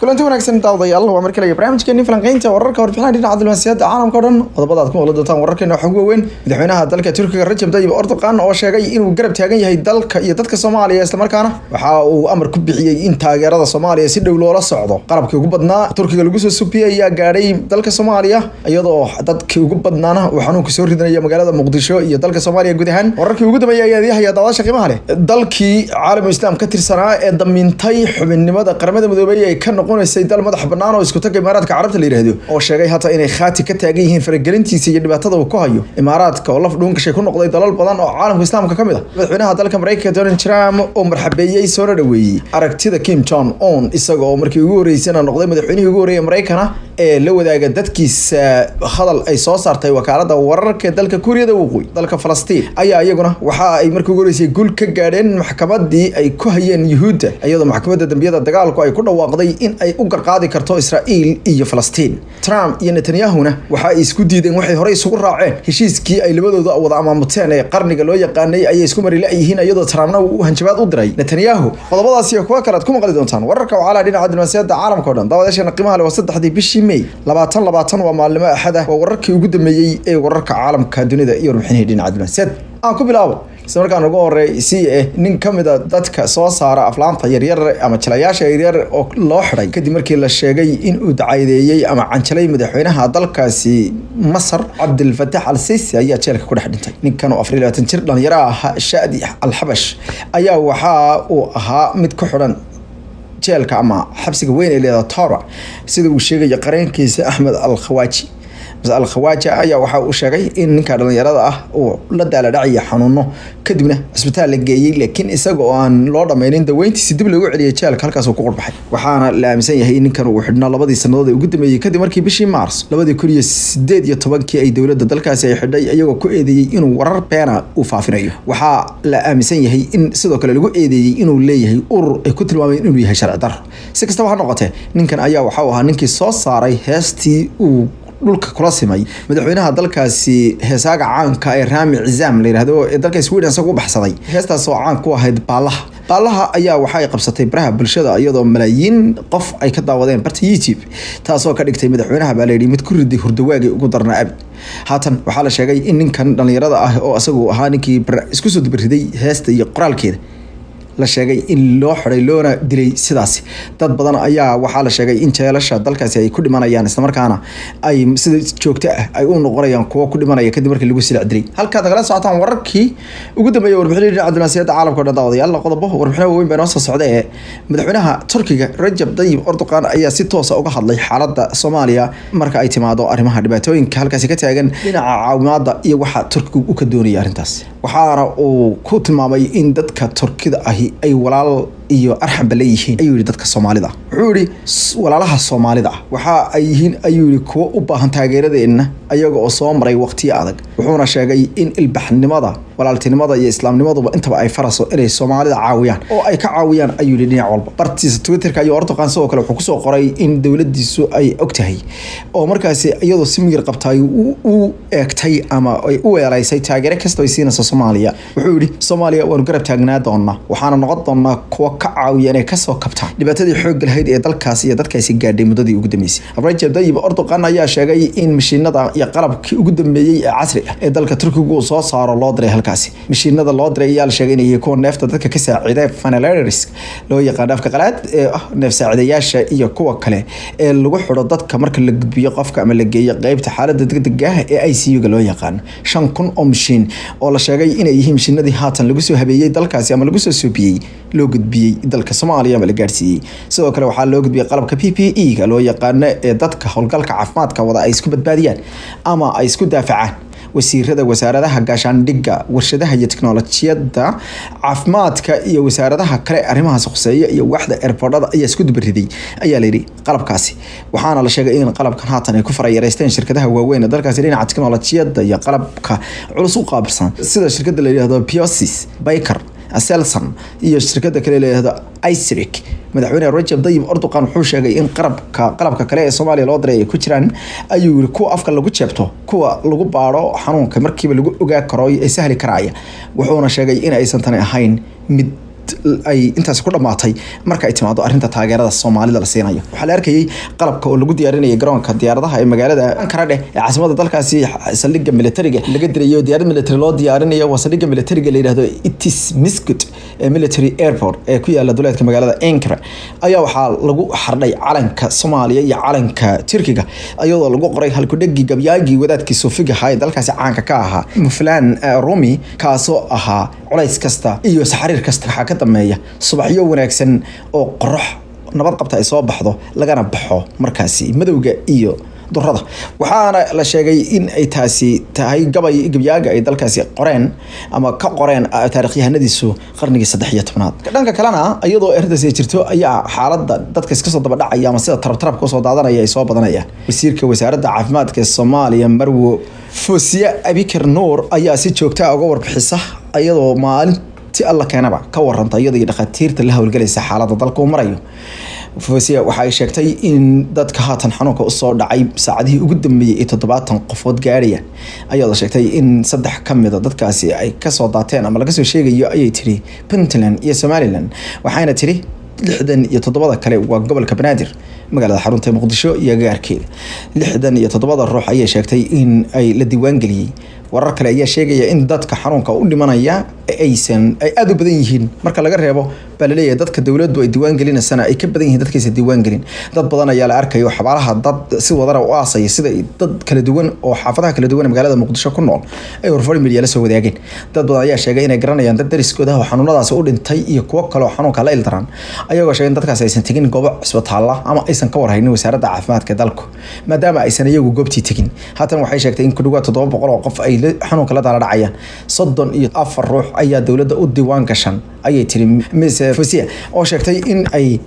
Kulanti wanaagsan, daawadayaal. Waa mar kale iyo barnaamijkeeni falanqeynta wararka, warbixinaha dhinaca diblomaasiyadda caalamka o dhan. Qodobada aad ku maqli doontaan wararkeena waxaa ugu waaweyn madaxweynaha dalka Turkiga Rajab Tayyip Erdogan oo sheegay inuu garab taagan yahay dalka iyo dadka Soomaaliya, islamarkaana waxa uu amar ku bixiyey in taageerada Soomaaliya si dhow loola socdo. Qalabkii ugu badnaa Turkiga lagu soo subiyey ayaa gaadhay dalka Soomaaliya, iyadoo dadkii ugu badnaana uu xanuunka soo ridanaya magaalada Muqdisho iyo dalka Soomaaliya guud ahaan. Wararkii ugu dambeeyay ayaa idiin haya, daawasha qiimaha leh. Dalkii caalamu Islaam ka tirsanaa ee damintay xubinnimada Qaramada Midoobay ay ka noqonaysay dal madax bannaan oo isku tagga Imaaraadka Carabta la yidhaahdo, oo sheegay hata inay khaati ka taagan yihiin faragelintiisa iyo dhibaatada uu ku hayo Imaaraadka oo laf dhuun gashay ku noqday dalal badan oo caalamka Islaamka ka mid ah. Madaxweynaha dalka Maraykanka Donald Trump oo marxabeeyey soona dhaweeyey aragtida Kim Jong Un, isaga oo markii ugu horreysayna noqday madaxweynihii ugu horreeyay Maraykana ee la wadaaga dadkiisa hadal ay soo saartay wakaalada wararka ee dalka Kuuriyada Waqooyi. Dalka Falastiin ayaa iyaguna waxa ay markii ugu horreysay guul ka gaadheen maxkamadii ay ku hayeen Yuhuudda, iyadoo maxkamadda dambiyada dagaalku ay ku dhawaaqday in ay u garqaadi karto Israa'iil iyo Falastiin. Trump iyo Netanyahuna waxa ay isku diideen waxay horey isugu raaceen. Heshiiskii ay labadooda wada amaamuteen ee qarniga loo yaqaanay ayay isku mari la-yihiin, iyadoo Trumpna uu hanjabaad u diray Netanyahu. Qodobadaas iyo kuwa kale aad ku maqli doontaan wararka wacalaha dhinaca diblomaasiyadda caalamka o dhan. Daawadayaasheena qiimaha leh, waa 3-dii bishii May 2020, waa maalnimo Axad ah. Waa wararkii ugu dambeeyey ee wararka caalamka dunida iyo warbixinihii dhinaca diblomaasiyadda. Aan ku bilaabo isla markaan ugu horey si nin ka mid a dadka soo saara aflaanta yaryar ama jilayaasha yaryar oo loo xidhay kadib markii la sheegay in uu dacaydeeyey ama canjalay madaxweynaha dalkaasi Masar Cabdilfatax Al Sisi ayaa jeelka ku dhex dhintay. Ninkan oo 24 jir dhalinyaro ah, Shadi Alxabash, ayaa waxa uu ahaa mid ku xidhan jeelka ama xabsiga weyn ee leeda Tora, sida uu sheegayo qareenkiisa Axmed Al Khawaaji. Al Khawaaja ayaa waxa uu sheegay in ninka dhalinyarada ah uu la daaladhacaya xanuuno, kadibna cisbitaal la geeyey, laakiin isaga oo aan loo dhameynin daweyntiisi dib loogu celiyay jeelka, halkaas uu ku qurbaxay. Waxaana la aaminsan yahay in ninkan uu xidhnaa labadii sanadood ee ugu dambeeyey, kadib markii bishii Maars 2018-kii ay dowladda dalkaasi ay xidhay, iyagoo ku eedeeyey inuu warar beena uu faafinayo. Waxaa la aaminsan yahay in sidoo kale lagu eedeeyey inuu leeyahay urur ay ku tilmaameen inuu yahay sharci darro. Si kastaba ha noqotee, ninkan ayaa waxau ahaa ninkii soo saaray heestii uu dhulka kula simay madaxweynaha dalkaasi, heesaaga caanka ee Rami Cizaam la yihahdo ee dalka Sweden isagu u baxsaday. Heestaas oo caan ku ahayd Baalaha Baalaha ayaa waxay qabsatay baraha bulshada, iyadoo malaayiin qof ay ka daawadeen barta YouTube, taasoo ka dhigtay madaxweynaha, baa layidhi, mid ku riday hurdawaagii ugu darnaa abid. Haatan waxaa la sheegay in ninkan dhalinyarada ah oo isagu ahaa ninkii isku soo dubariday heesta iyo qoraalkeeda, la sheegay in loo xiday loona dilay sidaasi. Dad badan ayaa waxaa la sheegay in jeelasha dalkaasi ay ku dhimanayaan, islamarkaana ay sida joogto ah ay u noqonayaan kuwo ku dhimanaya kadib markii lagu silic dilay. Halkaad nagala socotaan wararkii ugu dambeeyay, warbixinii dhinaca diblomaasiyadda caalamka o dhan. Daawadayaal, qodobo warbixino waaweyn baa inoo soo socda. Ee madaxweynaha Turkiga Rajab Tayyip Erdogan ayaa si toosa uga hadlay xaaladda Soomaaliya marka ay timaado arrimaha dhibaatooyinka halkaasi ka taagan, dhinaca caawimaada iyo waxa Turkigu u ka doonaya arrintaas. Waxaana uu ku tilmaamay in dadka Turkida ahi ay walaal iyo arxanba leeyihiin, ayuu yihi, dadka Soomaalida. Wuxuu yihi, walaalaha Soomaalida ah waxa ay yihiin, ayuu yihi, kuwo u baahan taageeradeenna, ayaga oo soo maray waqtiyo adag. Wuxuuna sheegay in ilbaxnimada, walaaltinimada iyo islaamnimaduba intaba ay faraso inay Soomaalida caawiyaan oo ay ka caawiyaan, ayuu yihi, dhinac walba. Bartiisa Twitterka ayuu Erdogan sidoo kale wuxuu kusoo qoray in dowladiisu ay og tahay oo markaasi iyadoo si miyir qabtay u eegtay ama ay u weelaysay taageero kasta ay siinayso Soomaaliya. Wuxuu yihi, Soomaaliya waanu garab taagnaa doonaa, waxaana noqon doonaa kuwa ka caawiya inay kasoo kabtaan dhibaatadii xoogga lahayd ee dalkaas iyo dadkaasi gaadhay muddadii ugu dambeysay. Rajab Tayyip Erdogan ayaa sheegay in mashiinada iyo qalabkii ugu dambeeyey ee casri ah ee dalka Turkigu uu soo saaro loo diray halkaasi. Mashiinada loo diray ayaa la sheegay inay yihiin kuwa neefta dadka ka saacida, ventilators loo yaqaano afka qalaad, ee ah neef saacidayaasha, iyo kuwa kale ee lagu xidho dadka marka la gudbiyo qofka ama la geeyo qeybta xaaladda degdega ah ee ICU-ga loo yaqaano. 5000 oo mashiin oo la sheegay inay yihiin mashiinadii haatan lagu soo habeeyey dalkaasi ama lagu soo soobiyey loo gudbiyey dalka Soomaaliya ama la gaarsiiyey. Sidoo kale waxaa loo gudbiyey qalabka PPE-ga loo yaqaano ee dadka howlgalka caafimaadka wada ay isku badbaadiyaan ama ay isku daafacaan. Wasiirada wasaaradaha gaashaandhigga, warshadaha iyo teknolojiyadda, caafimaadka iyo wasaaradaha kale arrimahaas khuseeya iyo waaxda airportada ayaa isku dubariday, ayaa layidhi, qalabkaasi. Waxaana la sheegay in qalabkan haatan ay ku farayareysteen shirkadaha waaweyn ee dalkaasi dhinaca teknolojiyadda iyo qalabka culus u qaabilsan, sida shirkadda la yidhahdo Biosis, Baykar, Aselsan iyo shirkadda kale la yidhahdo Isric. Madaxweyne Rajab Tayyip Erdogan wuxuu sheegay in qarabka qalabka kale ee Soomaaliya loo diray ay ku jiraan, ayuu yiri, kuwa afka lagu jeebto, kuwa lagu baadho xanuunka markiiba lagu ogaa karo ee sahli karaya. Wuxuuna sheegay in aysan tani ahayn mid ay intaasi ku dhamaatay marka ay timaado arrinta taageerada Soomaalida la siinayo. Waxaa la arkayay qalabka oo lagu diyaarinayay garoonka diyaaradaha ee magaalada Ankara dheh ee caasimada dalkaasi, saldhigga militariga laga dirayo, diyaarad military loo diyaarinayo. Waa saldhigga militariga la yidhahdo Etimesgut ee military airport ee ku yaala duleedka magaalada Ankara ayaa waxaa lagu xardhay calanka Soomaaliya iyo calanka Turkiga, iyadoo lagu qoray halkudhegi gabyaagii wadaadkii suufiga ahaa ee dalkaasi caanka ka ahaa, Muflan Rumi, kaasoo ahaa "Culays kasta iyo saxariir kasta waxaa ka dambeeya subaxyo wanaagsan oo qorax nabad qabta ay soo baxdo, lagana baxo markaasi madowga iyo durada." Waxaana la sheegay in ay taasi tahay gabay gabyaaga ay dalkaasi qoreen ama ka qoreen taarikhyahanadiisu qarnigii 13aad. Dhanka kalena, iyadoo arrintaasi ay jirto ayaa xaaladda dadka iska soo daba dhacaya ama sida tarabtarabka usoo daadanaya ay soo badanayaan. Wasiirka wasaaradda caafimaadka ee Soomaaliya, Marwo Fosiya Abikar Nuur, ayaa si joogta ah uga warbixisa, iyadoo maalinti alla keenaba ka waranta, iyadoo iyo dhakhaatiirta la howlgelaysa, xaaladda dalka uu marayo. Fosiya waxa ay sheegtay in dadka haatan xanuunka usoo dhacay saacadihii ugu dambeeyey ay 70 qofood gaadhayaan, ayadoo sheegtay in saddex ka mida dadkaasi ay kasoo daateen ama laga soo sheegayo, ayay tiri, Puntland iyo Somaliland. Waxayna tiri 67da kale waa gobolka Banaadir, magaalada xarunta Muqdisho iyo agagaarkeeda. 67da ruux ayay sheegtay in ay la diiwaangeliyey. Warar kale ayaa sheegaya in dadka xanuunka u dhimanaya aysan ay aada u badan yihiin, marka laga reebo baa laleeyahay dadka dowladdu ay diiwaan gelinaysana ay ka badan yihiin dadkaysa diiwaan gelin. Dad badan ayaa la arkayo xabaalaha dad si wadana u aasaya, sida dad kala duwan oo xaafadaha kala duwan ee magaalada Muqdisho ku nool ay Horfari Media la soo wadaageen. Dad badan ayaa sheegay inay garanayaan dad dariskooda oo xanuunadaasi u dhintay iyo kuwo kale oo xanuunka la ildaran, ayagoo sheegay in dadkaasi aysan tegin goobo cisbitaalla ama aysan ka warhaynin wasaaradda caafimaadka dalku, maadaama aysan iyagu goobtii tegin. Haatan waxay sheegtay in ku dhawaad 700 oo qof ay xanuunka la daala dhacayaan. 34 ruux ayaa dowladda u diiwaan gashan, ayay tiri Miss Fosia, oo sheegtay in ay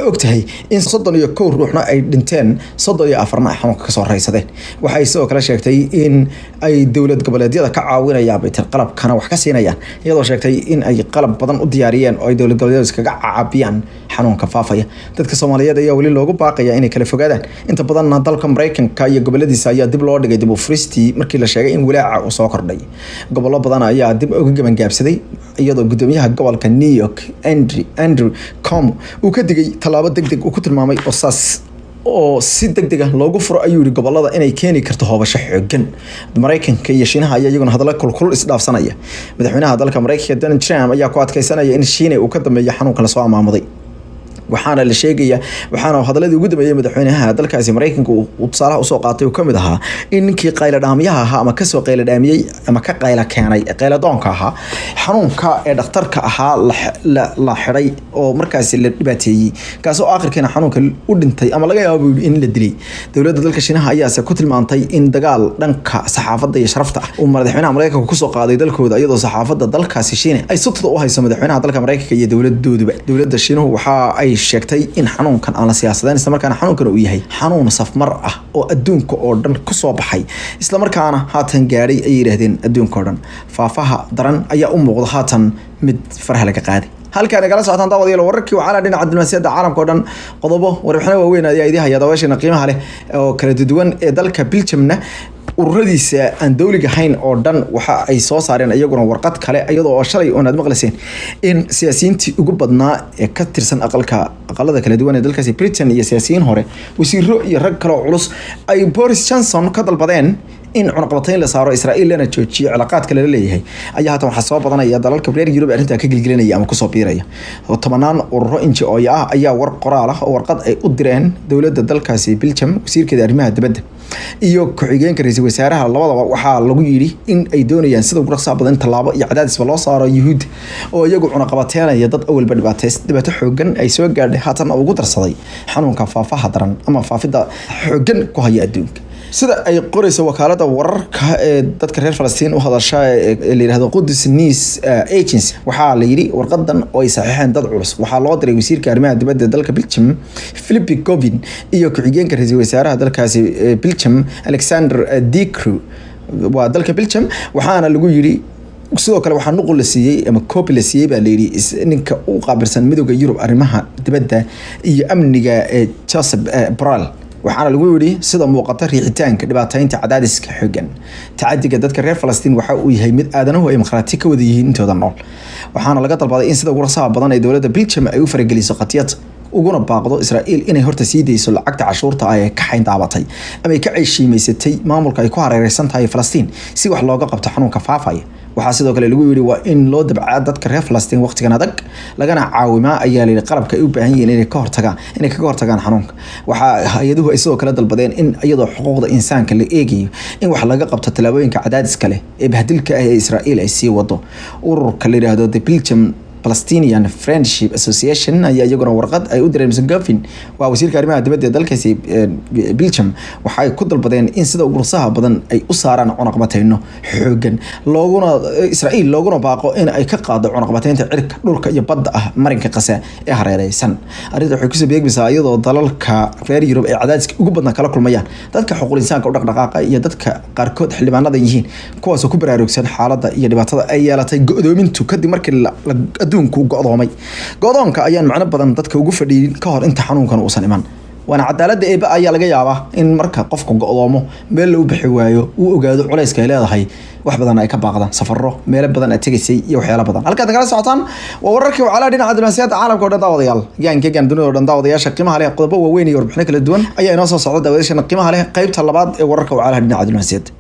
ogtahay in 31 ruuxna ay dhinteen, 34na ay xanuunka kasoo raysadeen. Waxay sidoo kale sheegtay in ay dowlad goboleedyada ka caawinayaan, bay tiri, qalabkana wax ka siinayaan, iyadoo sheegtay in ay qalab badan u diyaariyeen oo ay dowlad goboleedyadu iskaga caabiyaan xanuunka faafaya. Dadka Soomaaliyeed ayaa weli loogu baaqaya inay kala fogaadaan. Inta badanna dalka Mareykanka iyo goboladiisa ayaa dib loo dhigay dib u furistii, markii la sheegay in walaaca uu soo kordhay. Gobollo badan ayaa dib uga gabangaabsaday, iyadoo gudoomiyaha gobolka New York, Andrew Cuomo, uu ka digay tallaabo deg deg uu ku tilmaamay oo saas oo si deg deg ah loogu furo, ayuu yihi, gobolada inay keeni karto hoobasho xoogan. Mareykanka iyo Shiinaha ayaa iyaguna hadallo kulkulul isdhaafsanaya. Madaxweynaha dalka Mareykanka, Donald Trump, ayaa ku adkeysanaya in Shiina uu ka dambeeyo xanuunka lasoo amaamuday. Waxaana la sheegaya, waxaana hadaladii ugu dambeeyey madaxweynaha dalkaasi Mareykanka uu tusaalaha usoo qaatay uu kamid ahaa in ninkii qayladhaamyaha ahaa ama kasoo qayladhaamiyey ama ka qayla keenay qayladoonka ahaa xanuunka ee dhakhtarka ahaa la xidhay oo markaasi la dhibaateeyey, kaasoo aakhirkiina xanuunka u dhintay ama laga yaabo in la dilay. Dowladda dalka Shiinaha ayaase ku tilmaantay in dagaal dhanka saxaafadda iyo sharafta ah uu madaxweynaha Mareykanka kusoo qaaday dalkooda, iyadoo saxaafadda dalkaasi Shiina ay sutada u hayso madaxweynaha dalka Mareykanka iyo dowladooduba. Dowladda Shiinuhu waxa ay sheegtay in xanuunkan aan la siyaasadeyn, isla markaana xanuunkan uu yahay xanuun safmar ah oo adduunka oo dhan kusoo baxay, isla markaana haatan gaadhay, ayay yidhaahdeen, adduunka oo dhan. Faafaha daran ayaa u muuqda haatan mid faraha laga qaaday. Halkaan nagala socotaan, daawadayaal, wararkii waxaa dhinaca diblomaasiyadda caalamka oo dhan. Qodobo warbixino waaweyn ayaa idii haya daawasheena qiimaha leh oo kala duwan. Ee dalka Belgiumna, ururadiisa aan dowliga ahayn oo dhan waxa ay soo saareen iyaguna warqad kale, iyadoo oo shalay oon aad maqlayseen in siyaasiyiintii ugu badnaa ee ka tirsan aqalka aqalada kala duwan ee dalkaasi Britain iyo siyaasiyiin hore, wasiiro iyo rag kale oo culus ay Boris Johnson ka dalbadeen in cunaqabatayn la saaro Israa'iil lana joojiyo cilaaqaadka lala leeyahay, ayaa haatan waxaa soo badanaya dalalka reer Yurub arrintaa ka gelgelinaya ama kusoo biiraya. Tobanaan ururo NGO ah ayaa war qoraal ah oo warqad ay u direen dowladda dalkaasi Belgium, wasiirkeeda arrimaha dibadda iyo ku-xigeenka ra-iisul wasaaraha labadaba, waxaa lagu yidhi in ay doonayaan sida ugu dhaqsaha badan in tallaabo iyo cadaadisba loo saaro Yuhuud oo iyagu cunaqabateenaya dad awalba dhibaateys dhibaato xoogan ay soo gaadhay, haatan ugu darsaday xanuunka faafaha daran ama faafidda xoogan ku haya adduunka. Sida ay qoreyso wakaalada wararka ee dadka reer Falastiin u hadasha ee la yihahdo Qudus News Agency, waxaa la yidhi warqadan oo ay saxiixeen dad culus waxaa loo diray wasiirka arrimaha dibadda dalka Belgium, Philippe Govin, iyo ku-xigeenka ra-iisul wasaaraha dalkaasi Belgium, Alexander De Croo, waa dalka Belgium. Waxaana lagu yidhi sidoo kale waxaa nuqul la siiyey ama copy la siiyey, baa layidhi, ninka u qaabilsan Midowda Yurub arrimaha dibadda iyo amniga ee Joseph Borrell. Waxaana lagu yidhi, sida muuqata, riixitaanka, dhibaataynta, cadaadiska xooggan, tacadiga dadka reer Falastiin waxa uu yahay mid aadanuhu ay markhaati ka wada yihiin intooda nool. Waxaana laga dalbaday in sida ugu rasaha badan ee dowladda Belgium ay u farageliso qatiyad, uguna baaqdo Israa'iil inay horta sii dayso lacagta cashuurta ah ee ka xayndaabatay ama ay ka ceshiimaysatay maamulka ay ku hareereysan tahay Falastiin, si wax looga qabto xanuunka faafaya. Waxaa sidoo kale lagu yidhi, waa in loo dabcaa dadka reer Falastiin waqtigan adag, lagana caawimaa, ayaa layidhi, qalabka ay u baahan yihiin inay kaga hortagaan xanuunka. Waxaa hay-aduhu ay sidoo kale dalbadeen in iyadoo xuquuqda insaanka la eegayo in wax laga qabto tallaabooyinka cadaadiska leh ee bahdilka ah ee Israa'iil ay sii wado. Ururka la yidhaahdo the Belgium Palestinian Friendship Association ayaa iyaguna warqad ay u direen Mr Gavin, waa wasiirka arrimaha dibadda ee dalkaasi Belgium, waxay ku dalbadeen in sida ugu rasaha badan ay u saaraan cunaqabateyno xoogan looguna Israa'iil, looguna baaqo in ay ka qaado cunaqabateynta cirka, dhulka iyo badda ah marinka Qasa ee hareereysan. Arrinta waxay kusoo beegmaysaa iyadoo dalalka reer Yurub ay cadaadiska ugu badan kala kulmayaan dadka xuquuqul insaanka u dhaqdhaqaaqa iyo dadka qaarkood xildhibaanada yihiin, kuwaasoo ku baraarugsan xaaladda iyo dhibaatada ay yeelatay go'doomintu kadib markii adduunku go'doomay. Go'doonka ayaan macno badan dadka ugu fadhiyin ka hor inta xanuunkan uusan iman, waana cadaaladda Eebe ayaa laga yaabaa in marka qofku go'doomo, meel loo bixi waayo, uu ogaado culayska ay leedahay, wax badan ay ka baaqdaan, safaro meelo badan aad tegaysay iyo waxyaalo badan. Halkaad nagala socotaan waa wararkii wacalaha dhinaca diblomaasiyadda caalamka o dhan. Daawadayaal, gaanka gaan dunida o dhan, daawadayaasha qiimaha leh, qodobo waaweyn iyo warbixino kala duwan ayaa inoo soo socda. Daawadayaashana qiimaha leh, qaybta labaad ee wararka wacalaha dhinaca diblomaasiyadda.